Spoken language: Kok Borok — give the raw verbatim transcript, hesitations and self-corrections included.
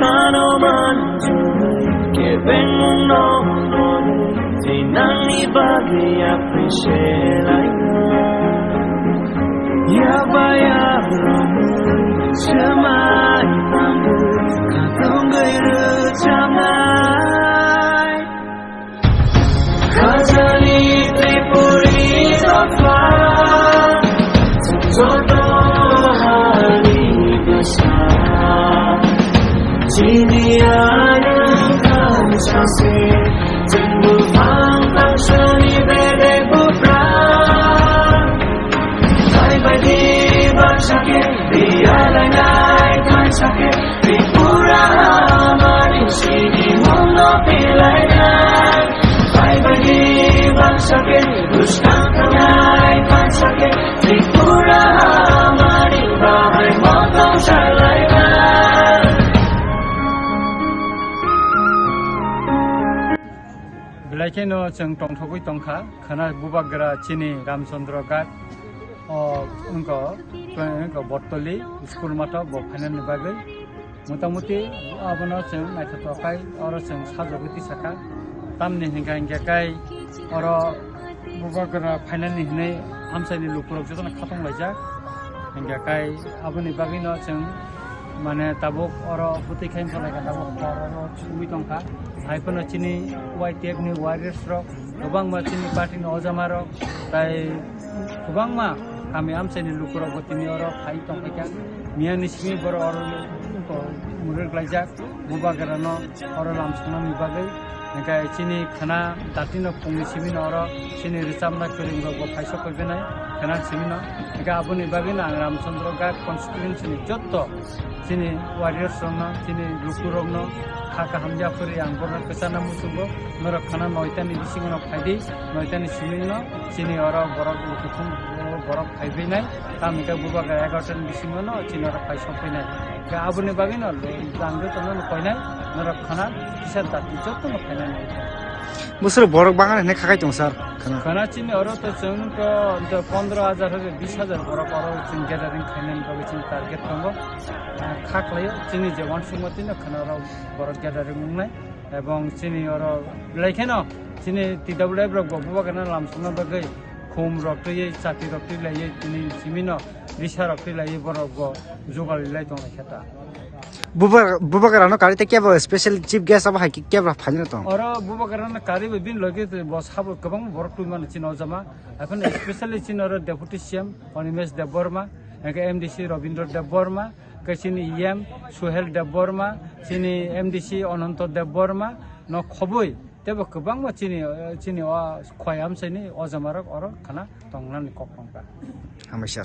Sano manju kebengno tinangni bagi appreciate lai. Yabaya semai panggu katong gairu chamai. Khajani Tripuri Tokha, Joto Hani Bwsa, Chini Anung Kansase, Jengbu Phang Tangsani Bede Bupra. Bye bye di bangsa ke, di alai nai kansa ke, Tripura mani sini mungno pilai nai. Bye bye di bangsa ke, buskang kanai kansa ke, Tripura mani bahai motong salai nai. Belai kheno chwng tongthogwi tongkha, khana bubagra chini Ramchandra Ghat, o, wngkha, wngkha Bottoli school mato bo phainani bagwi. Motamuti abono chwng naithotok khai, oro chwng sajagwi tisakha. Tamni hinkha hinkhe kai oro bubagra phainani hinwi amchaini lukurok jotono khatong laijak. Hinkha kai aboni bagwino chwng mane tabuk oro bwtwi khai wngkha tabuk oro chumui tongkha. Hai phano chini Y T F ni warriors rok kwbangma chini party ni ojama rok tai kwbangma kami amchaini lukurok bo tini oro phai tongkha. Miyani simi borok oro murir glaijak bubagrano oro lam songnani bagwi. Hinkhe chini khana datino pungni simino oro chini rwchapna kwrwng rok bo phai sok paibenai khana simino. Hinkhe aboni bagwino ang Ramchandra Ghat constituency ni jotto chini warriors rokno, chini lukurokno kha kaham yaphuri ang borokno kwchana muchungo. Norok khana noitani bisingo no phaidi, noitani simino chini oro borok lukuthum borok phaibainai. Tamni khe bubagra egarota ni bisingo no chini oro phai sokphainai. Khe aboni bagwino ang jotono no koinai, norok khana kisa dati jotono phainai. Bwswk borok bangan hwnwi khakai tong sir? Khana. Khana chini oro to chwng to, to pondro hajar hwnkhe bis hajar borok oro chwng gathering khainani bagwi chini target tongo. Ah, kha khlaio chini je uansukma tino khana oro borok gathering wngnai. Ebong chini oro belai kheno chini T W F rok bo bubagrano lam songna bagwi khum rok twiwi chati rok twi laiwi tini simino risa rok twi laiwi borok bo jugal lai tong lai khe ta. Buba-, bubagrano kari tei kebo special chief guest abo hai khe kebo phaina tong? Oro bubagrano kari bo bini loge bo sabo kwbang borok twi mano chini o jama. Haikhe specially chini oro Deputy C M Animesh Debbarma, haikhe M D C Rabindra Debbarma, haikhe chini E M Suhel Debbarma, chini M D C Ananto Debbarma no khobwi teibo kwbangma chini, chini o khwai amchaini o jamarok oro khana tongnani kok tongkha. Hambai sir.